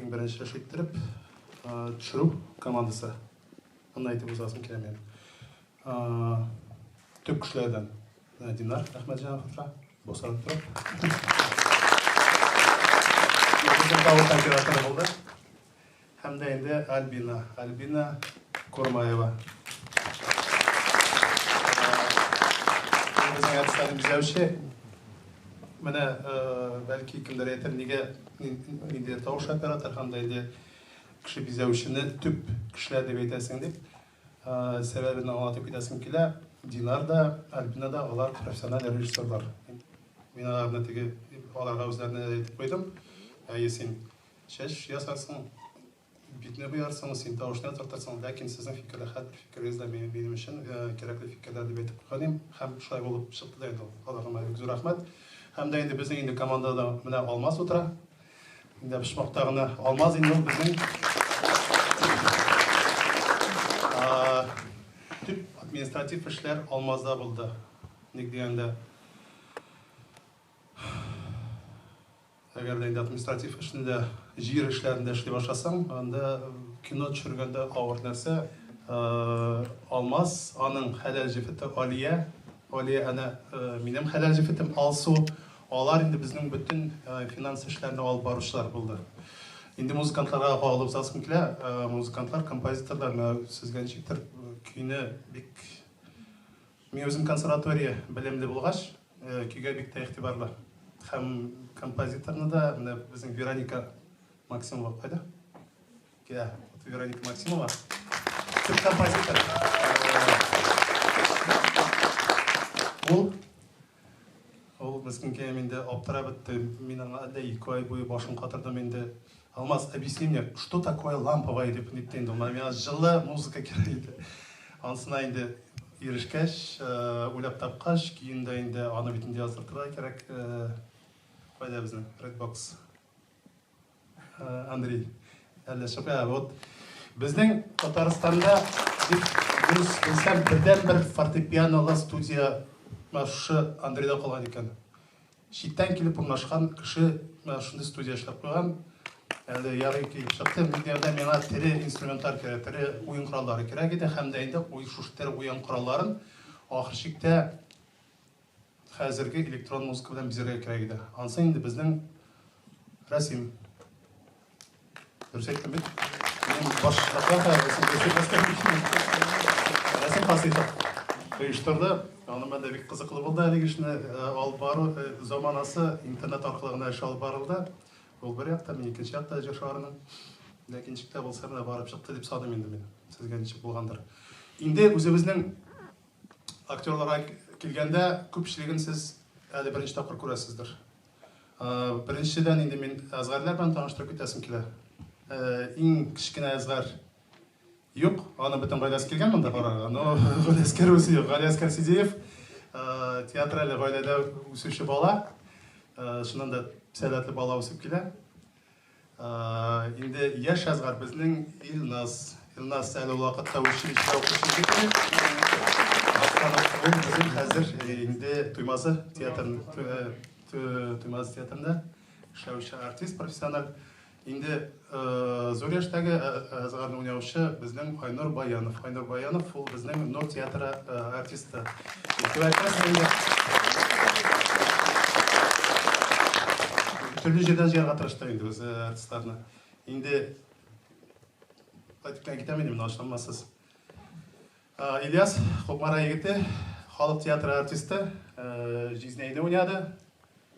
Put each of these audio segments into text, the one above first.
Иң беренче эш иттереп, төшерү командасы. Аны әйтеп узасым килә минем. Төп кешеләрдән Динар Әхмәтҗанов утыра, басарып тора. Безнең тавыш операторы булды. Һәм дә инде Альбина, Альбина Курмаева. Безнең артистларны бизәүче. Менә, бәлки кемдер әйтер, нигә инде тавыш оператор һәм дә инде кеше бизәүчене төп кешеләр дип әйтәсең дип. Сәбәбен аңлатып китәсем килә. Динар да, Альбина да алар профессиональ режиссерлар. Мин аларны теге аларга үзләренә әйтеп куйдым. Әйе, син чәч ясарсың, битне буярсың, син тавышны ятыртырсың, ләкин сезнең фикерләр, һәрбер фикерегез дә минем өчен кирәкле фикерләр дип әйтеп куйган идем. Һәм шулай булып чыкты да инде ул. Аларга бик зур рәхмәт. Һәм дә инде безнең инде командада менә Алмаз утыра. Инде почмакта гына Алмаз инде ул безнең төп административ эшләр Алмазда булды. Ник дигәндә, әгәр дә инде административ эшне дә, җир эшләрен дә эшли башласаң, анда кино төшергәндә авыр нәрсә. Алмаз, аның хәләл җефете Алия, Алия әнә минем хәләл җефетем Алсу, Алар инде безнең бөтен финанс эшләрне алып баручылар булды. Инде музыкантларга кагылып узасым килә. Музыкантлар, композиторлар, менә сезгә ничектер көйне бик. Мин үзем консерватория белемле булгач, көйгә бик тә игътибарлы. Һәм композиторны да менә безнең Вероника Максимова кайда? Килә, вот Вероника Максимова. Төп композитор. Ул Ул мескенкәем инде аптырап бетте. Мин аңа әллә 2 ай буе башын катырдым инде. Алмаз, объясни мне, что такое ламповая дип нитте инде. Миңа җылы музыка кирәк иде. Анысына инде ирешкәч, уйлап тапкач, көен дә инде аны бит инде яздыртырга кирәк. Кайда безнең Red Box? Андрей, әллә чыга, вот безнең Татарстанда дип дөрес белсәм, бердәнбер фортепианолы студия менә шушы Андрейда калган икән. Читтән килеп урнашкан кеше менә шундый студия эшләп куйган. Әле ярый килеп чыкты. Бу дөньяда миңа тере инструментлар кирәк, тере уен кораллары кирәк иде һәм дә инде шушы тере уен коралларын ахыр чиктә Хәзерге электрон музыка белән бизәргә кирәк иде. Ансы инде безнең Рәсим. Дөрес әйттем бит? Минем баш Рәсим Фасыйхов оештырды. Аның белән дә бик кызыклы булды әлеге эшне алып бару. Заманасы интернет аркылы гына эш алып барылды. Ул бер якта, мин икенче якта Җыр шарының. Ләкин ничек тә булса менә барып чыкты дип саныйм инде мин. Сезгә ничек булгандыр. Инде үзебезнең Актерларга килгәндә, күпчелеген сез әле беренче тапкыр күрәсездер. Беренчедән инде мин Әзгарләр белән таныштырып китәсем килә. Иң кечкенә Әзгар юк, аның бөтен гаиләсе килгән монда карарга, но Галиәскәр үзе юк. Галиәскәр Сидеев театраль гаиләдә үсүче бала, чыннан да сәләтле бала үсеп килә. Инде яшь Әзгар безнең Илназ. Илназ әле ул вакытта училищеда укучы егет иде. Ул безнең хәзер инде Туймазы театрын, Туймазы театрында эшләүче артист, профессиональ. Инде зур яшьтәге Әзгарны уйнаучы безнең Айнур Баянов. Айнур Баянов ул безнең Нур театры артисты. Төрле җирдән җыярга тырыштык инде без артистларны. Инде кайтып кенә китәм инде, менә ачуланмассыз. Ильяс, Кукмара егете, халык театры артисты, җизнәйне уйнады.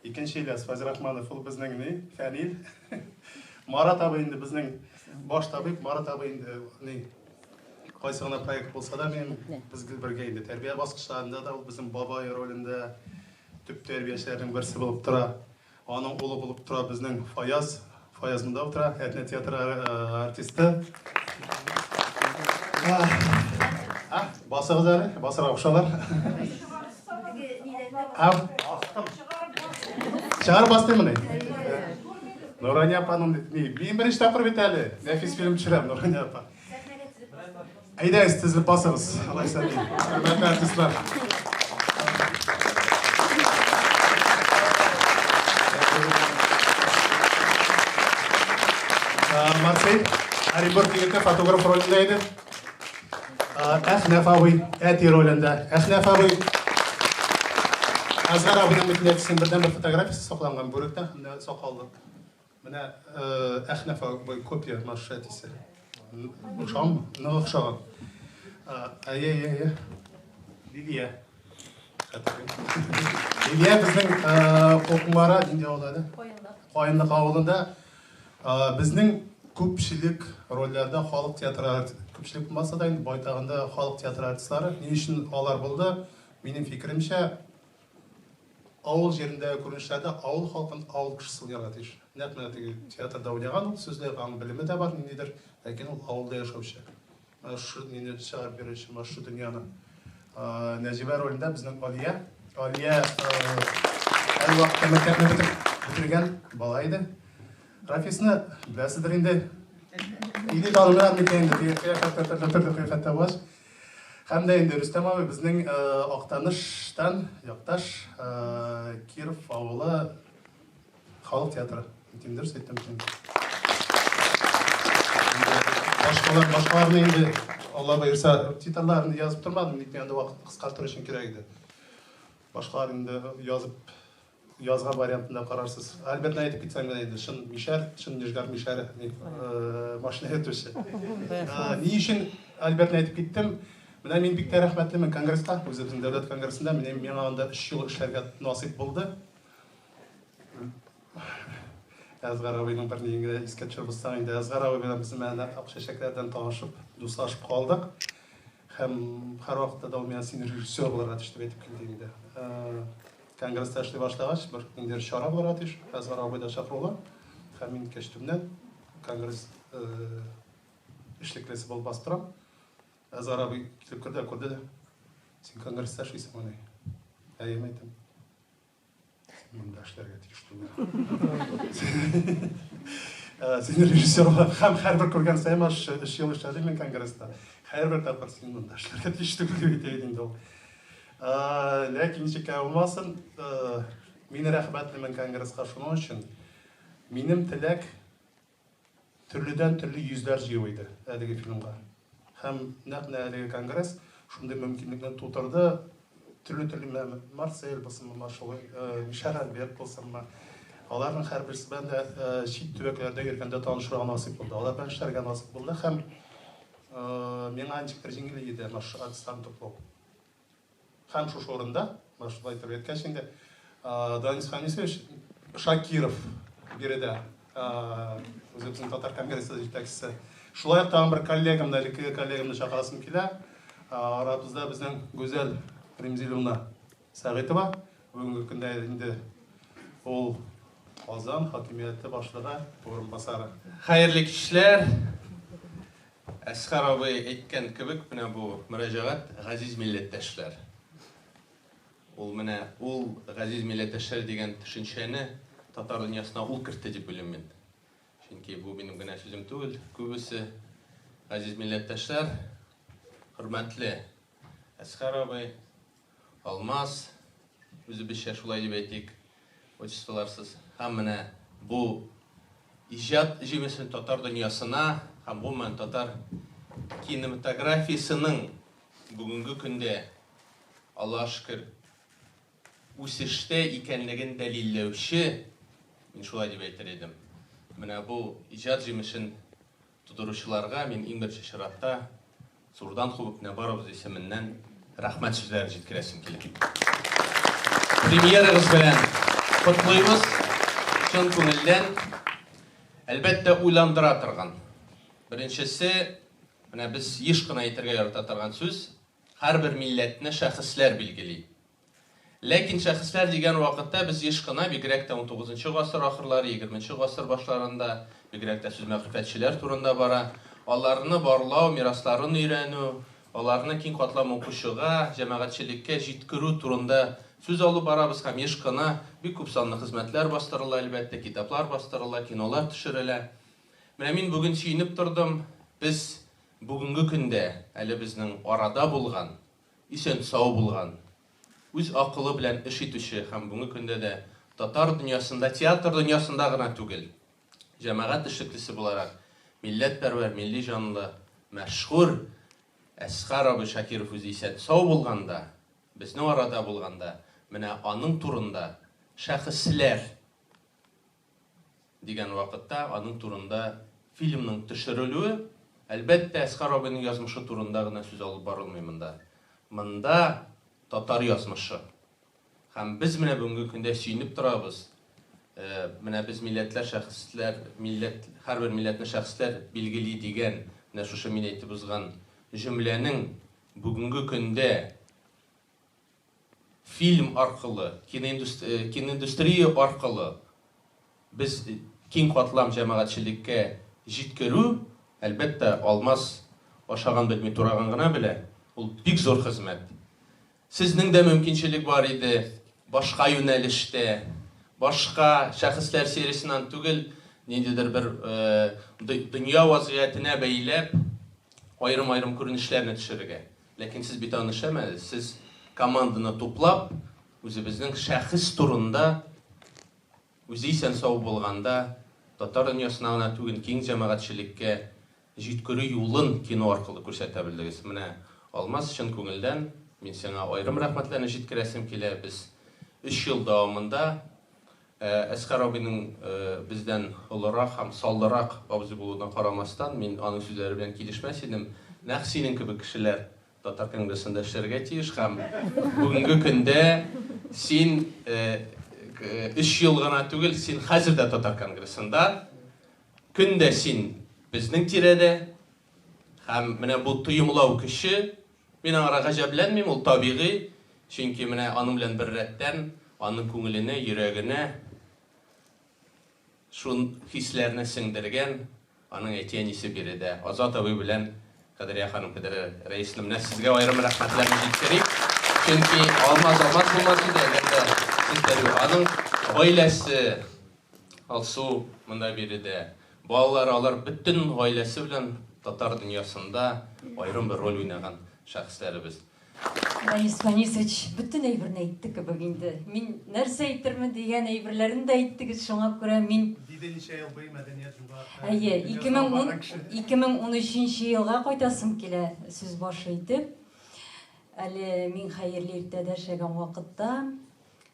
Икенче Ильяс Фазирахманов, ул безнең ни, Фәнил. Марат абый инде безнең баш табиб, Марат абый инде ни, кайсы гына проект булса да, мин без гел бергә инде. Тәрбия баскычларында да ул безнең бабай ролендә төп тәрбиячеләрнең берсе булып тора. Аның улы булып тора безнең Фаяз. Фаяз монда утыра, Әтнә театры артисты. А, басыгыз әле, басырга кушалар. Чыгарып бастым менә. Нурания апаның ни, мин беренче тапкыр бит әле. Нәфис фильм төшерәм, Нурания апа. Әйдәгез, тезелеп басыгыз, алайса ни. Хөрмәтле артистлар. Марсель, Оренбург егете фотограф ролендә иде. Әхнәф абый әти ролендә. Әхнәф абый Әзгар абыйның бит әтисенең бердәнбер фотографиясе сакланган бүректә һәм дә сакаллы. Менә Әхнәф абый копия маршы әтисе. Охшаганмы? Нык охшаган. Әйе, әйе, әйе. Лилия. Лилия безнең Кукмара нинди авыл әле? Каенлык. Каенлык авылында Безнең күпчелек рольләрдә халык театры күпчелек булмаса да инде байтагында халык театры артистлары. Ни өчен алар булды? Минем фикеремчә, авыл җирендәге күренешләрдә авыл халкын авыл кешесе уйнарга тиеш. Нәкъ менә теге театрда уйнаган ул, сүзле, аның белеме дә бар ниндидер, ләкин ул авылда яшәүче. Менә шушы мине чыгарып бирүче, менә шушы дөньяны. Нәҗибә ролендә безнең Алия. Алия әле вакытта мәктәпне бетереп бетергән бала иде. Рафисны беләсездер инде. Или танымыйлар микән инде, теге кыяфәттә төрле төрле кыяфәттә булгач. Һәм дә инде Рөстәм абый безнең Актаныштан якташ Киров авылы Халык театры. Әйтим дөрес әйттем инде. Башкалар, башкаларны инде Алла боерса, титрларын язып тормадым, ник инде вакытны кыскартыр өчен кирәк иде. Башкалар инде язып язган вариантында карарсыз. Альбертны әйтеп китсәң генә инде, чын мишәр, чын Нижгар мишәре, машина йөртүче. Ни өчен Альбертны әйтеп киттем? Менә мин бик тә рәхмәтлемен конгресска, үзебезнең дәүләт конгрессында менә миңа анда өч ел эшләргә насыйп булды. Әзгар абыйның бер ниен генә искә төшереп узсаң инде, Әзгар абый белән без менә ак чәчәкләрдән танышып, дуслашып калдык. Һәм һәрвакытта да ул миңа син режиссер булырга тиеш дип әйтеп килде инде. Конгресста эшли башлагач, бер ниндидер чара булырга тиеш, Әзгар абый да чакырулы. Һәм мин кәчтүмнән конгресс эшлеклесе булып басып торам. Әзгар абый килеп керде, күрде дә. Син конгресста эшлисеңмени? Әйе, әйтәм. Монда эшләргә тиеш түгел. Син режиссер булып һәм һәрбер күргән саен өч ел эшләдем мин конгресста. Һәрбер тапкыр син монда эшләргә тиеш түгел дип әйтә иде инде ул. Ләкин ничек кенә булмасын, мин рәхмәтлемен конгресска шуның өчен. Минем теләк Төрледән-төрле йөзләр җыю иде әлеге фильмга. Һәм нәкъ менә әлеге конгресс шундый мөмкинлекне тутырды. Төрле-төрле менә Марсель булсынмы, Машулый, Мишәр Альберт булсынмы, аларның һәрберсе белән дә чит төбәкләрдә йөргәндә танышырга насыйп булды. Алар белән эшләргә насыйп булды һәм миңа ничектер җиңел иде менә шушы артистларны туплау. Һәм шушы урында, менә шулай итеп әйткәч инде, Данис Хамисович Шакиров биредә, үзебезнең татар конгрессы җитәкчесе. Шулай ук тагын бер коллегамны, элеккеге коллегамны чакырасым килә. Арабызда безнең Гүзәл Ремзиловна Сәгыйтова. Бүгенге көндә инде ул Казан хакимияте башлыгы урынбасары. Хәерле кичләр! Әсхәр абый әйткән кебек, менә бу мөрәҗәгать, газиз милләттәшләр. Ул менә ул газиз милләттәшләр дигән төшенчәне татар дөньясына ул кертте дип уйлыйм мин. Чөнки бу минем генә сүзем түгел, күбесе газиз милләттәшләр, хөрмәтле Әсхәр абый, Алмаз, үзебезчә шулай дип әйтик, отчестволарсыз. Һәм менә бу иҗат җимешен татар дөньясына һәм гомумән татар кинематографиясенең бүгенге көндә, Аллага шөкер, үсештә икәнлеген дәлилләүче, мин шулай дип әйтер идем, менә бу иҗат җимешен Тудыручыларга мин иң беренче чиратта зурдан кубып менә барыбыз исеменнән рәхмәт сүзләре җиткерәсем килә. Премьерагыз белән котлыйбыз, чын күңелдән. Әлбәттә, уйландыра торган. Беренчесе, менә без еш кына әйтергә ярата торган сүз, һәрбер милләтне шәхесләр билгели. Ләкин шәхесләр дигән вакытта без еш кына, бигрәк тә унтугызынчы гасыр ахырлары, егерменче гасыр башларында, бигрәк тә сүз мәгърифәтчеләр турында бара, аларны барлау, мирасларын өйрәнү, аларны киң катлам укучыга, җәмәгатьчелеккә җиткерү турында сүз алып барабыз һәм еш кына бик күп санлы хезмәтләр бастырыла, әлбәттә, китаплар бастырыла, кинолар төшерелә. Менә мин бүген сөенеп тордым, без бүгенге көндә әле безнең арада булган, исән-сау булган, үз акылы белән эш итүче һәм бүгенге көндә дә татар дөньясында, театр дөньясында гына түгел, җәмәгать эшлеклесе буларак, милләтпәрвәр, милли җанлы, мәшһүр Әсхар абый Шакиров үзе исән-сау булганда, безнең арада булганда, менә аның турында шәхесләр дигән вакытта аның турында фильмның төшерелүе, әлбәттә, Әсхар абыйның язмышы турында гына сүз алып барылмый монда. Монда татар язмышы. Һәм без менә бүгенге көндә сөенеп торабыз, менә без милләтләр, шәхесләр, милләт, һәрбер милләтне шәхесләр билгели дигән менә шушы мин әйтеп узган җөмләнең бүгенге көндә фильм аркылы, киноиндустрия аркылы без киң катлам җәмәгатьчелеккә җиткерү, әлбәттә, Алмаз ашаган белми, тураган гына белә, ул бик зур хезмәт. Сезнең дә мөмкинчелек бар иде башка юнәлештә, башка шәхесләр сериясеннән түгел, ниндидер бер дөнья вазгыятенә бәйләп, аерым-аерым күренешләрне төшерергә. Ләкин сез бит аны эшләмәдегез, сез команданы туплап, үзебезнең шәхес турында, үзе исән-сау булганда, татар дөньясына гына түгел, киң җәмәгатьчелеккә җиткерү юлын кино аркылы күрсәтә белдегез. Менә, Алмаз, чын күңелдән мин сиңа аерым рәхмәтләрне җиткерәсем килә. Без өч ел дәвамында Әсхәр абыйның бездән олырак һәм саллырак абзый булуына карамастан, мин аның сүзләре белән килешмәс идем. Нәкъ синең кебек кешеләр Татар конгрессында эшләргә тиеш һәм бүгенге көндә син өч ел гына түгел, син хәзер дә Татар конгрессында. Көн дә син безнең тирәдә, һәм менә бу тоемлау көче, мин аңарга гаҗәпләнмим, ул табигый, чөнки менә аның белән беррәттән аның күңеленә, йөрәгенә шул хисләрне сеңдергән аның әти-әнисе биредә, Азат абый белән Кадрия ханым, Кадрия рәисне менә сезгә аерым рәхмәтләрне җиткерик. Чөнки Алмаз Алмаз булмас иде, әгәр дә сез дә аның гаиләсе, Алсу монда биредә. Балалары, алар бөтен гаиләсе белән татар дөньясында аерым бер роль уйнаган шәхесләребез. Ранис Фанисович бөтен әйберне әйтте кебек инде. Мин нәрсә әйтермен дигән әйберләрен дә әйттегез, шуңа күрә мин. Диде ничә ел буе мәдәният юга. Әйе, 2013 елга кайтасым килә сүз башы итеп. Әле мин Хәерле иртәдә эшләгән вакытта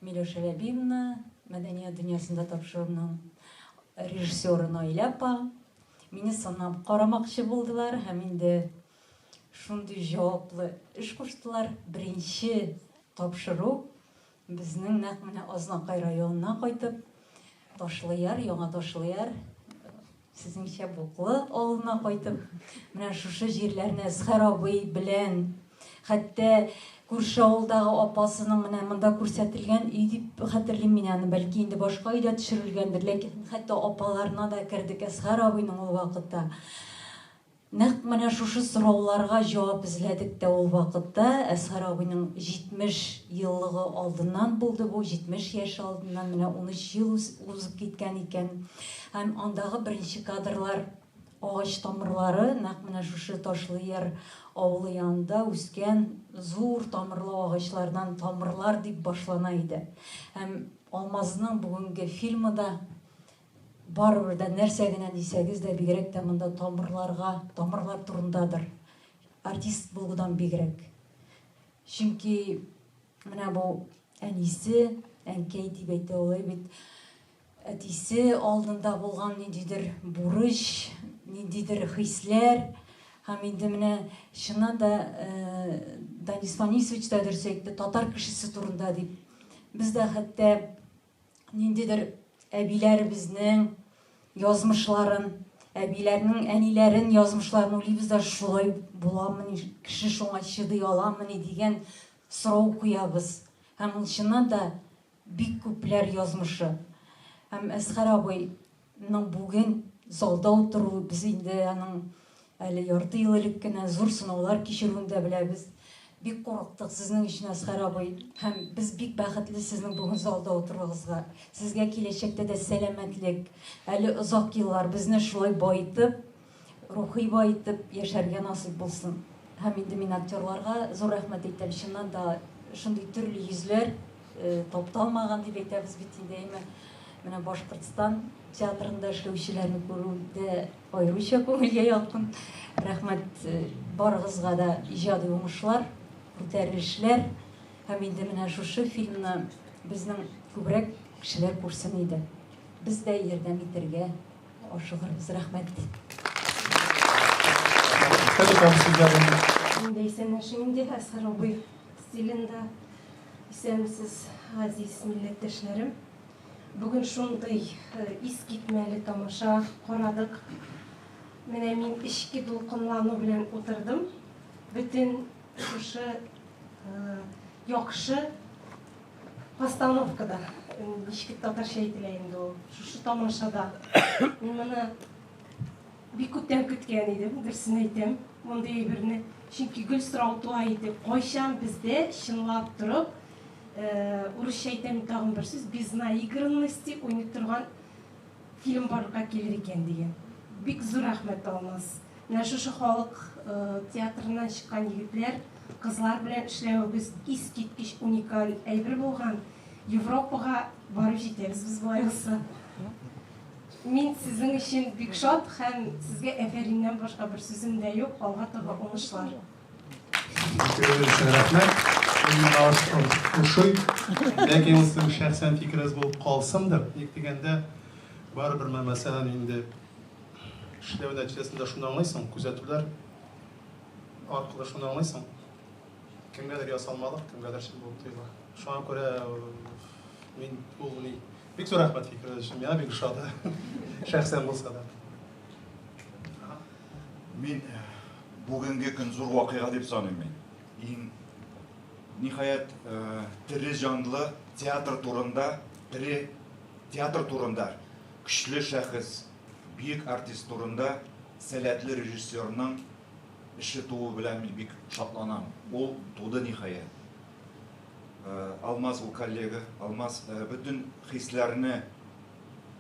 Миләүшә Ләбибовна, Мәдәният дөньясында тапшыруның режиссеры Наилә апа мине сынап карамакчы булдылар һәм инде шундый җаваплы эш куштылар. Беренче тапшыру безнең нәкъ менә Азнакай районына кайтып, Ташлыяр, Яңа Ташлыяр, Сезнеңчә Буклы авылына кайтып, менә шушы җирләрне Әсхәр абый белән, хәтта күрше авылдагы апасының менә монда күрсәтелгән өй дип хәтерлим мин аны, бәлки инде башка өйдә төшерелгәндер, ләкин хәтта апаларына да кердек Әсхәр абыйның ул вакытта. Нәкъ менә шушы сорауларга җавап эзләдек тә ул вакытта. Әсхәр абыйның 70 еллыгы алдыннан булды бу, 70 яше алдыннан, менә 13 ел узып киткән икән. Һәм андагы беренче кадрлар агач тамырлары, нәкъ менә шушы Ташлыяр авылы янында үскән зур тамырлы агачлардан тамырлар дип башлана иде. Һәм Алмазның бүгенге фильмы да Барыбер дә нәрсә генә дисәгез дә, бигрәк тә монда тамырларга, тамырлар турындадыр. Артист булудан бигрәк. Чөнки менә бу әнисе, әнкәй дип әйтә алай бит, әтисе алдында булган ниндидер бурыч, ниндидер хисләр. Һәм инде менә чыннан да Данис Фанисович та дөрес әйтте, татар кешесе турында дип. Без дә хәтта ниндидер әбиләребезнең язмышларын, әбиләрнең әниләрен язмышларын уйлыйбыз да, шулай буламыни, кеше шуңа чыдый аламыни дигән сорау куябыз. Һәм ул чыннан да бик күпләр язмышы. Һәм Әсхәр абыйның бүген залда утыруы, без инде аның Әле ярты ел элек кенә зур сынаулар кичерүен дә беләбез. Бик курыктык сезнең өчен, Әсхәр абый. Һәм без бик бәхетле сезнең бүген залда утыруыгызга. Сезгә киләчәктә дә сәламәтлек, әле озак еллар безне шулай баетып, рухи баетып яшәргә насыйп булсын. Һәм инде мин актерларга зур рәхмәт әйтәм. Чыннан да шундый төрле йөзләр тапталмаган дип әйтәбез бит инде, әйме. Менә Башкортстан. театрында эшләүчеләрне күрү дә аеруча күңелгә якын. Рәхмәт барыгызга да иҗади уңышлар, күтәрелешләр һәм инде менә шушы фильмны безнең күбрәк кешеләр күрсен иде. Без дә ярдәм итәргә ашыгырбыз. Рәхмәт. Мин дә исәнләшим инде Әсгар абый стилендә. Исәнмесез, газиз милләттәшләрем. Бүген шундый искитмәле тамаша карадык. Менә мин эчке дулкынлану белән утырдым. Бөтен шушы яхшы постановкада, ничек татарча әйтелә инде ул, шушы тамашада. Мин моны бик күптән көткән идем, дөресен әйтәм, мондый әйберне. Чөнки гел сорау туа иде, кайчан бездә чынлап торып, урысча әйтәм тагын бер сүз, без наигранности уйный торган фильм барлыкка килер икән дигән. Бик зур рәхмәт, Алмаз. Менә шушы халык театрыннан чыккан егетләр, кызлар белән эшләвегез искиткеч уникаль әйбер булган. Европага барып җитәбез без болай булса. Мин сезнең өчен бик шат һәм сезгә әфәриннән башка бер сүзем дә юк. Алга таба уңышлар. Фикерегез өчен рәхмәт. Ул миңа ошый. Ләкин ул сезнең шәхсән фикерегез булып калсындыр. Ник дигәндә, барыбер менә мәсәлән инде эшләү нәтиҗәсендә шуны аңлыйсың, күзәтүләр аркылы шуны аңлыйсың. Кемгәдер ясалмалык, кемгәдер чын булып тоела. Шуңа күрә мин ул ни бик зур рәхмәт фикерегез өчен. Миңа бик ошады. Шәхсән булса да. Мин бүгенге көн зур вакыйга дип саныйм мин. Иң ниһаять тере җанлы театр турында, тере театр турында көчле шәхес, бөек артист турында сәләтле режиссерның эше тууы белән мин бик шатланам. Ул туды ниһаять. Алмаз ул коллега, Алмаз бөтен хисләрне,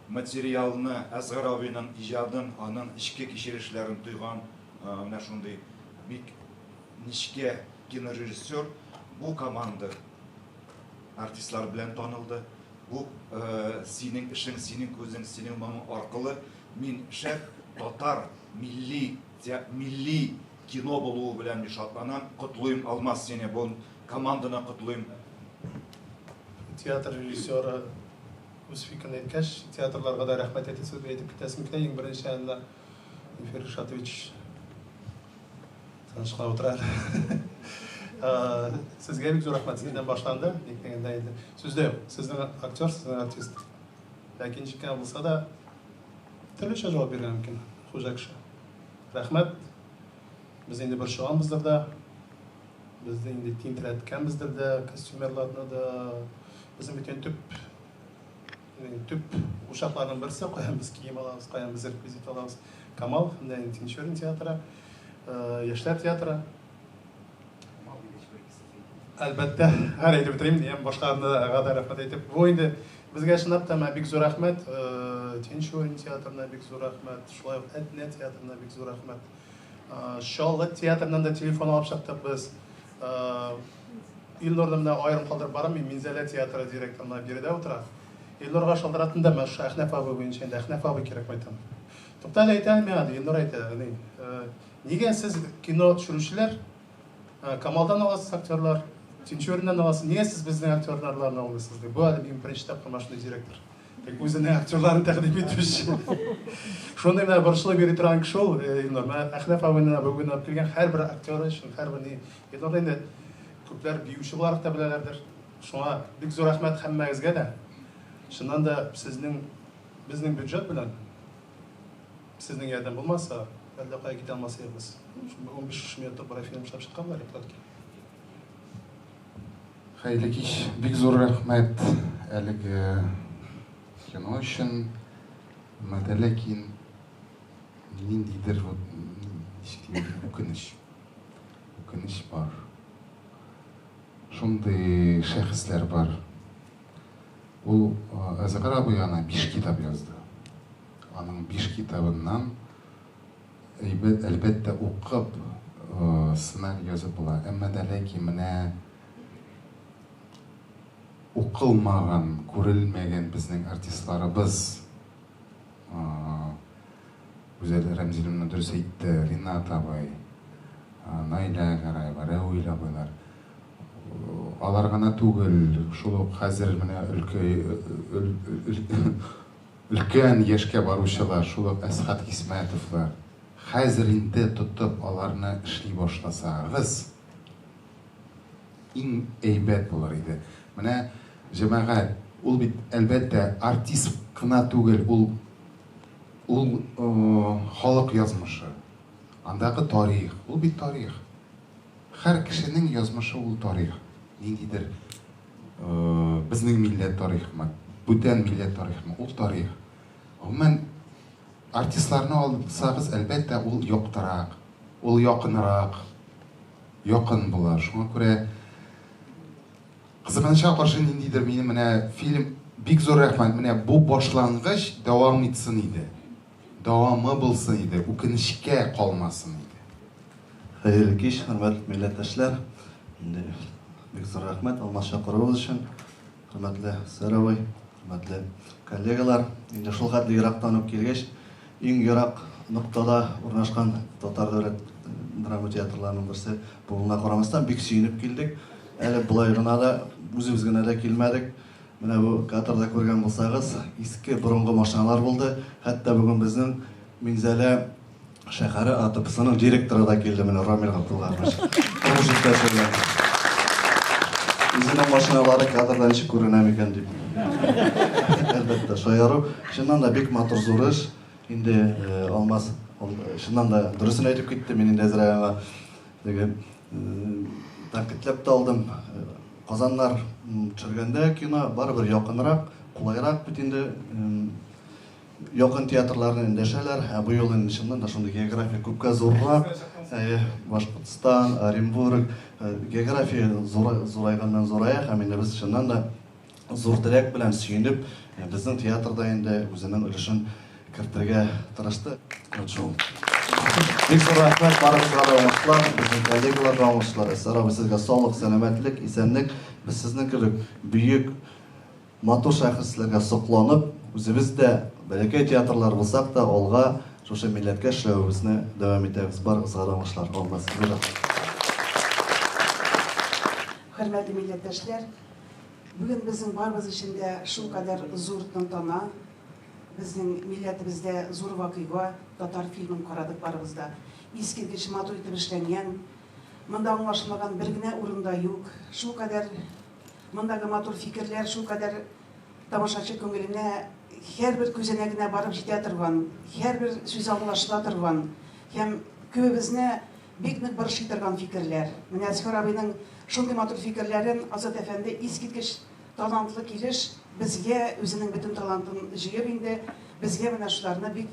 материалны, Әсгар абыйның иҗадын, аның эчке кичерешләрен тойган менә шундый бик нечкә кинорежиссер. Бу команда артистлар белән танылды. Бу синең эшең, синең күзең, синең моңың аркылы мин шәп татар милли милли кино булуы белән мин шатланам. Котлыйм, Алмаз, сине, бу команданы котлыйм. Театр режиссеры үз фикерен әйткәч, театрларга да рәхмәт әйтәсе, әйтеп китәсем килә. Иң беренче анда Илфир Ришатович тыныч кына утыра әле. Сезгә бик зур рәхмәт, сездән башланды. Ник дигәндә инде сүз дә юк. Сезнең актер, сезнең артист. Ләкин ничек кенә булса да, төрлечә җавап бирергә мөмкин хуҗа кеше. Рәхмәт. Без инде борчыганбыздыр да. Безне инде тинтерәткәнбездер дә, костюмерларны да. Безнең бит инде төп төп учакларның берсе, каян без кием алабыз, каян без реквизит алабыз. Камал, менә инде Тинчурин театры, Яшьләр театры. Әлбәттә, һәр әйтеп бетерим, һәм башкаларына да рәхмәт әйтеп. Бу инде безгә чынлап та бик зур рәхмәт. Тинчурин театрына бик зур рәхмәт, шулай ук Әтнә театрына бик зур рәхмәт. Чаллы театрыннан да телефон алып чыктык без. Илнурны менә аерым калдырып барам, мин Минзәлә театры директоры менә биредә утыра. Илнурга шалтыраттым да, менә шушы Әхнәф абый буенча инде Әхнәф абый кирәк мәйтәм. Тукта әле әйтә миңа, ди, Илнур әйтә, ни, нигә сез кино төшерүчеләр Камалдан аласыз актерлар, Тинчуриннан аласыз, нигә сез безнең актерларны алмыйсыз, ди. Бу әле минем беренче тапкыр менә шундый директор. Тик үзенең актерларын тәкъдим итүче. Шундый менә борчылып йөри торган кеше ул, Илнур. Менә Әхнәф абыйны бүген алып килгән һәрбер актеры өчен, һәрбер ни. Илнурны инде күпләр биюче буларак та беләләрдер. Шуңа бик зур рәхмәт һәммәгезгә дә. Чыннан да сезнең безнең бюджет белән сезнең ярдәм булмаса, әллә кая китә алмас идек без. 15 минутлык бер фильм эшләп чыккан булар идек. Хәерле кич. Бик зур рәхмәт әлеге кино өчен. Әмма ләкин ниндидер вот ничек дим, үкенеч. Үкенеч бар. Шундый шәхесләр бар. Ул Әзгар абый ана 5 китап язды. Аның 5 китабыннан әйбәт, әлбәттә, укып сценарий язып була. Әмма дә ләкин менә укылмаган, күрелмәгән безнең артистларыбыз. Гүзәл Рәмзиловна дөрес әйтте, Ринат абый, Наилә Гәрәева, Рәвил абыйлар. Алар гына түгел, шул ук хәзер менә өлкә өлкән яшькә баручылар, шул ук Әсхәт Хисмәтовлар. Хәзер инде тотып аларны эшли башласагыз, иң әйбәт булыр иде. Менә, җәмәгать, ул бит, әлбәттә, артист кына түгел, ул ул халык язмышы. Андагы тарих, ул бит тарих. Һәр кешенең язмышы ул тарих. Ниндидер безнең милләт тарихымы, бүтән милләт тарихымы, ул тарих. Гомумән, артистларны алсагыз, әлбәттә, ул яктырак, ул якынрак, якын була. Шуңа күрә кызганычка каршы ниндидер минем менә фильм бик зур рәхмәт, менә бу башлангыч дәвам итсен иде. Дәвамы булсын иде, үкенечкә калмасын иде. Хәерле кич, хөрмәтле милләттәшләр. Инде бик зур рәхмәт Алмаз чакыруыгыз өчен. Хөрмәтле Сэр абый, хөрмәтле коллегалар, инде шул хәтле ерактан ук килгәч, иң ерак ноктада урнашкан татар дәүләт драма театрларының берсе булуына карамастан, бик сөенеп килдек. Әле болай гына да, үзебез генә дә килмәдек. Менә бу кадрда күргән булсагыз, иске борынгы машиналар булды. Хәтта бүген безнең Минзәлә шәһәре АТПсының директоры да килде менә Рамил Габдуллаевич. Тормыш иптәше белән. Үзенең машиналары кадрда ничек күренә микән дип. Әлбәттә, шаяру. Чыннан да бик матур зур эш. Инде э, Алмаз э, чыннан да дөресен әйтеп китте. Мин инде әзрәк аңа теге э, тәнкыйтьләп тә алдым. Казаннар төшергәндә кино барыбер якынрак, кулайрак бит инде. Якын театрларны эндәшәләр, ә бу юлы инде чыннан да шундый география күпкә зуррак. Әйе, Башкортстан, Оренбург, география зурайганнан зурая һәм инде без чыннан да зур теләк белән сөенеп, безнең театр да инде үзенең өлешен кертергә тырышты. Вот шул. Бик зур рәхмәт барыгызга да уңышлар, безнең коллегаларга уңышлар. Әсәр абый, сезгә саулык, сәламәтлек, исәнлек. Без сезнең кебек бөек Матур шәхесләргә сокланып, үзебез дә, бәләкәй театрлар булсак та, алга, шушы милләткә эшләвебезне дәвам итәбез. Барыгызга да уңышлар. Алмаз, сезгә дә. Хөрмәтле милләттәшләр, бүген безнең барыбыз өчен дә шулкадәр зур тантана, безнең милләтебездә зур вакыйга, татар фильмын карадык барыбыз да. Искиткеч матур итеп эшләнгән, монда аңлашылмаган бер генә урын да юк. Шулкадәр Мондагы матур фикерләр шулкадәр тамашачы күңеленә һәрбер күзәнәгенә барып җитә торган, һәрбер сүзе аңлашыла торган һәм күбебезне бик нык борчый торган фикерләр. Менә Әзһәр абыйның шундый матур фикерләрен Азат әфәнде искиткеч талантлы килеш безгә үзенең бөтен талантын җыеп инде безгә менә шуларны бик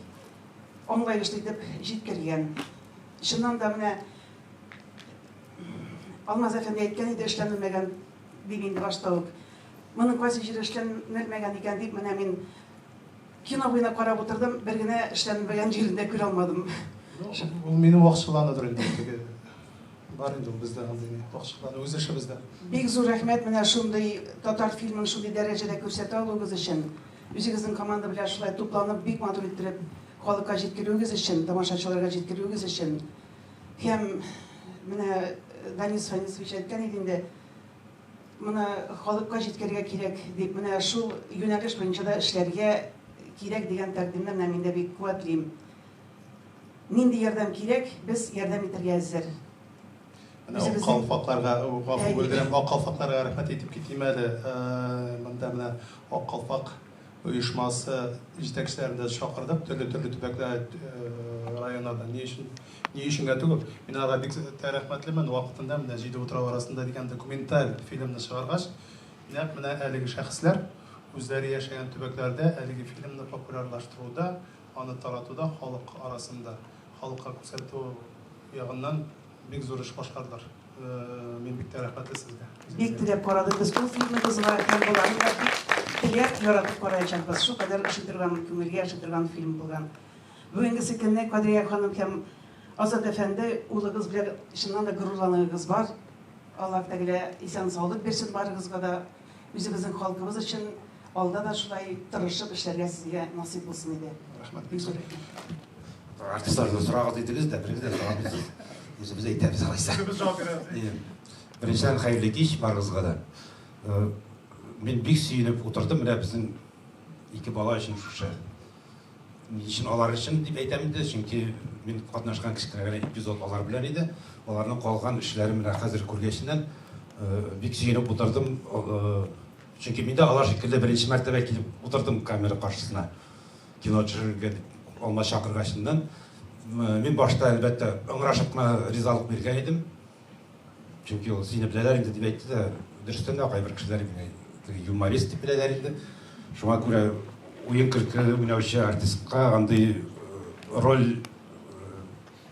аңлаешлы итеп җиткергән. Чыннан да менә Алмаз әфәнде әйткән иде, эшләнелмәгән дип инде башта ук. Моның кайсы җире эшләнелмәгән икән дип, менә мин кино буена карап утырдым, бер генә эшләнелмәгән җирен дә күрә алмадым. Ул минем вакчылланудыр инде теге. Бар инде ул бездә андый ни, вакчыллану, үз эшебездә. Бик зур рәхмәт менә шундый татар фильмын шундый дәрәҗәдә күрсәтә алуыгыз өчен. Үзегезнең команда белән шулай тупланып, бик матур иттереп халыкка җиткерүегез өчен, тамашачыларга җиткерүегез өчен. Һәм менә Данис Фәнисович әйткән иде инде, моны халыкка җиткерергә кирәк дип, менә шул юнәлеш буенча да эшләргә кирәк дигән тәкъдимне менә мин дә бик куәтлим. Нинди ярдәм кирәк, без ярдәм итәргә әзер. Менә ак калфакларга, гафу бүлдерәм, ак калфакларга рәхмәт әйтеп китим әле. Монда менә ак калфак оешмасы җитәкчеләрен дә чакырдык, төрле-төрле төбәкләр, районнардан. Ни өчен, ни өченгә түгел. Мин аларга бик тә рәхмәтлемен. Вакытында менә Җиде утрау арасында дигән документаль фильмны чыгаргач, нәкъ менә әлеге шәхесләр үзләре яшәгән төбәкләрдә әлеге фильмны популярлаштыруда, аны таратуда халык арасында, халыкка күрсәтү ягыннан бик зур эш башкардылар. Мин бик тә рәхмәтле сезгә. Бик теләп карадык без ул фильмыбызга һәм боларны да бик теләп, яратып караячакбыз. Шулкадәр ошый торган, күңелгә ошый торган фильм булган. Бүгенгесе көнне Кадрия ханым һәм Азат әфәнде улыгыз белән чыннан да горурланыгыз бар. Аллаһ Тәгалә исән-саулык бирсен барыгызга да. Үзебезнең халкыбыз өчен Алда да шулай тырышып эшләргә сезгә насыйп булсын иде. Рәхмәт, бик зур рәхмәт. Артистлардан сорагыз дидегез дә, берегез дә сорамыйсыз. Үзебез әйтәбез алайса. Үзебез җавап бирәбез. Беренчедән, хәерле кич барыгызга да. Мин бик сөенеп утырдым, менә безнең ике бала өчен шушы. Ни өчен алар өчен дип әйтәм инде, чөнки мин катнашкан кечкенә генә эпизод алар белән иде. Аларның калган эшләрен менә хәзер күргәченнән бик сөенеп утырдым. Чөнки мин дә алар шикелле беренче мәртәбә килеп утырдым камера каршысына. Кино төшерергә дип Алмаз чакыргачыннан. Мин башта, әлбәттә, ыңгырашып кына ризалык биргән идем. Чөнки ул сине беләләр инде дип әйтте дә, дөрестән дә кайбер кешеләр мине теге юморист дип беләләр инде. Шуңа күрә уен-көлке уйнаучы артистка андый роль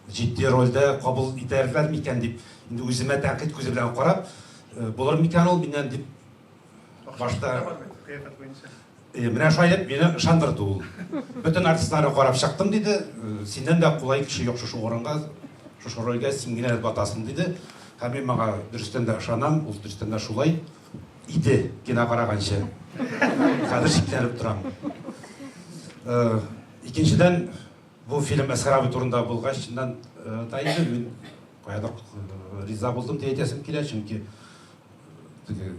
җитди рольдә кабул итәрләр микән дип, инде үземә тәнкыйть күзе белән карап, булыр микән ул миннән дип башта Менә шулай дип мине ышандырды ул. Бөтен артистларны карап чыктым, диде. Синнән дә кулай кеше юк шушы урынга, шушы рольгә син генә батасың, диде. Һәм мин моңа дөрестән дә ышанам, ул дөрестән дә шулай иде кино караганчы. Хәзер шикләнеп торам. Икенчедән, бу фильм Әсгар абый турында булгач, чыннан да инде мин каядыр риза булдым дип әйтәсем килә, чөнки теге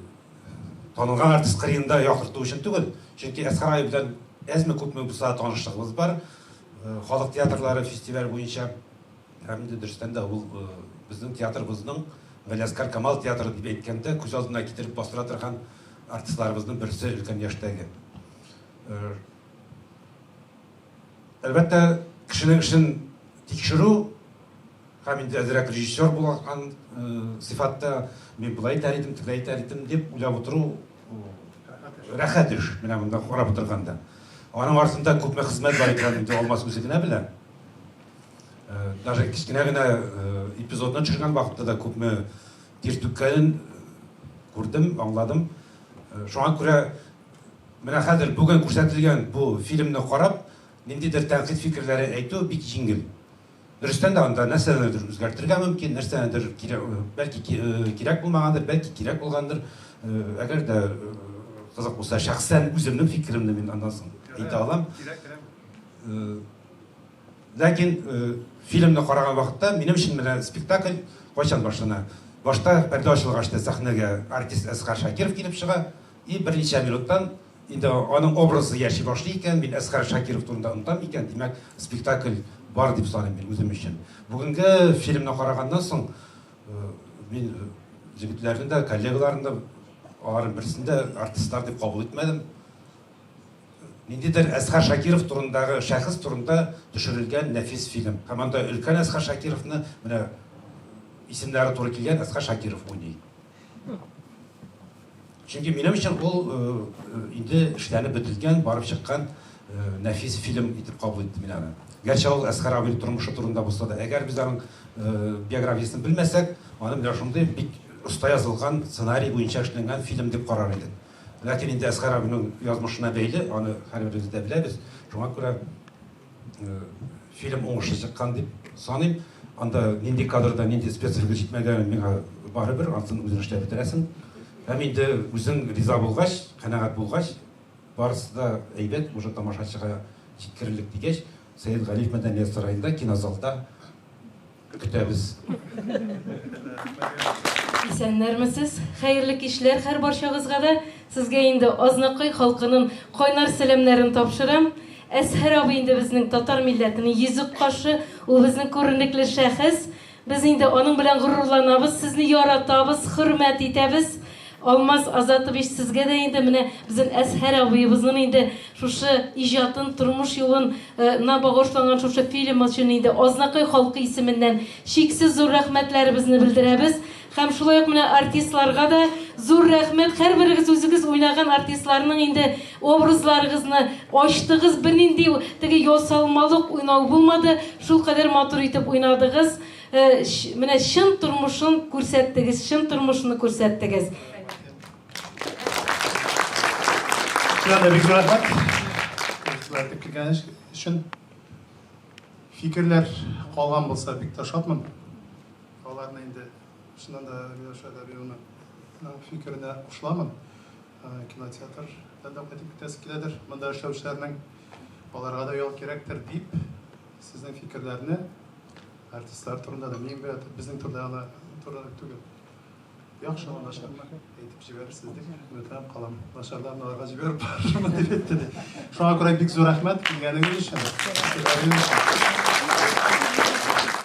танылган артист кырыенда яктырту өчен түгел, чөнки Әсгар абый белән әзме-күпме булса танышлыгыбыз бар. Халык театрлары фестиваль буенча һәм инде дөрестән дә ул безнең театрыбызның Галиәсгар Камал театры дип әйткәндә күз алдына китереп бастыра торган артистларыбызның берсе өлкән яшьтәге. Әлбәттә, кешенең эшен тикшерү Һәм инде әзрәк режиссер булган сыйфатта мин болай итәр идем, тегеләй итәр идем дип уйлап утыру рәхәт эш, менә монда карап утырганда. Аның артында күпме хезмәт бар икәнен инде Алмаз үзе генә белә. Даже кечкенә генә эпизодны төшергән вакытта да күпме тир түккәнен күрдем, аңладым. Шуңа күрә менә хәзер бүген күрсәтелгән бу фильмны карап, ниндидер тәнкыйть фикерләре әйтү бик җиңел. Дөрестән дә, анда нәрсәнедер үзгәртергә мөмкин, нәрсәнедер бәлки кирәк булмагандыр, бәлки кирәк булгандыр. Әгәр дә кызык булса, шәхсән үземнең фикеремне мин аннан соң әйтә алам. Ләкин фильмны караган вакытта минем өчен менә спектакль кайчан башлана? Башта пәрдә ачылгач та сәхнәгә артист Әсгар Шакиров килеп чыга, и берничә минуттан Инде аның образы яши башлый икән, мин Әсгар Шакиров турында онытам икән, димәк, спектакль бар дип саныйм мин үзем өчен. Бүгенге фильмны караганнан соң, мин җегетләрне дә, коллегаларны да, аларның берсен дә артистлар дип кабул итмәдем. Ниндидер Әсгар Шакиров турындагы шәхес турында төшерелгән нәфис фильм. Һәм анда өлкән Әсгар Шакировны менә исемнәре туры килгән Әсгар Шакиров уйный. Чөнки минем өчен ул инде эшләнеп бетелгән, барып чыккан нәфис фильм итеп кабул иттем мин аны. Гәрчә ул Әсгар абый тормышы турында булса да, әгәр без аның биографиясен белмәсәк, аны менә шундый бик оста язылган сценарий буенча эшләнгән фильм дип карар идек. Ләкин инде Әсгар абыйның язмышына бәйле, аны һәрберебез дә беләбез. Шуңа күрә Фильм уңышлы чыккан дип саныйм. Анда нинди кадрда нинди спецэффект җитмәгәне миңа барыбер, анысын үзең эшләп бетерәсең. Һәм инде үзең риза булгач, канәгать булгач, барысы да әйбәт, уже тамашачыга җиткерерлек дигәч, Сәет Галиев мәдәният сараенда кинозалда Көтәбез. Исәннәрмесез? Хәерле кичләр һәр барчагызга да. Сезгә инде Азнакай халкының кайнар сәламнәрен тапшырам. Әзһәр абый инде безнең татар милләтенең йөзек кашы, ул безнең күренекле шәхес. Без инде аның белән горурланабыз, сезне яратабыз, хөрмәт итәбез. Алмаз Азатович, сезгә дә инде менә безнең Әзһәр абыебызның инде шушы иҗатын, тормыш юлын на багышланган шушы фильм өчен инде Азнакай халкы исеменнән чиксез зур рәхмәтләребезне белдерәбез. Һәм шулай ук менә артистларга да зур рәхмәт. Һәрберегез үзегез уйнаган артистларның инде образларыгызны ачтыгыз. Бернинди теге ясалмалык уйнау булмады. Шулкадәр матур итеп уйнадыгыз. Менә чын тормышын күрсәттегез, чын тормышны күрсәттегез. Сезгә дә бик зур рәхмәт. Шулай итеп килгән өчен. Фикерләр калган булса, бик тә шатмын. Аларны инде чыннан да Миләүшә Әдәбиевнаның фикеренә кушыламын. Кинотеатр. Күптән дә кайтып китәсе киләдер. Монда эшләүчеләрнең аларга да ял кирәктер дип, сезнең фикерләрне артистлар турында да, мин безнең турында гына турында түгел. Яхшымы, начармы әйтеп җибәрерсез дип өметләнеп калам. Начарларын аларга җибәреп барырмын дип әйтте ди. Шуңа күрә бик зур рәхмәт килгәнегез өчен. Фикерләрегез өчен.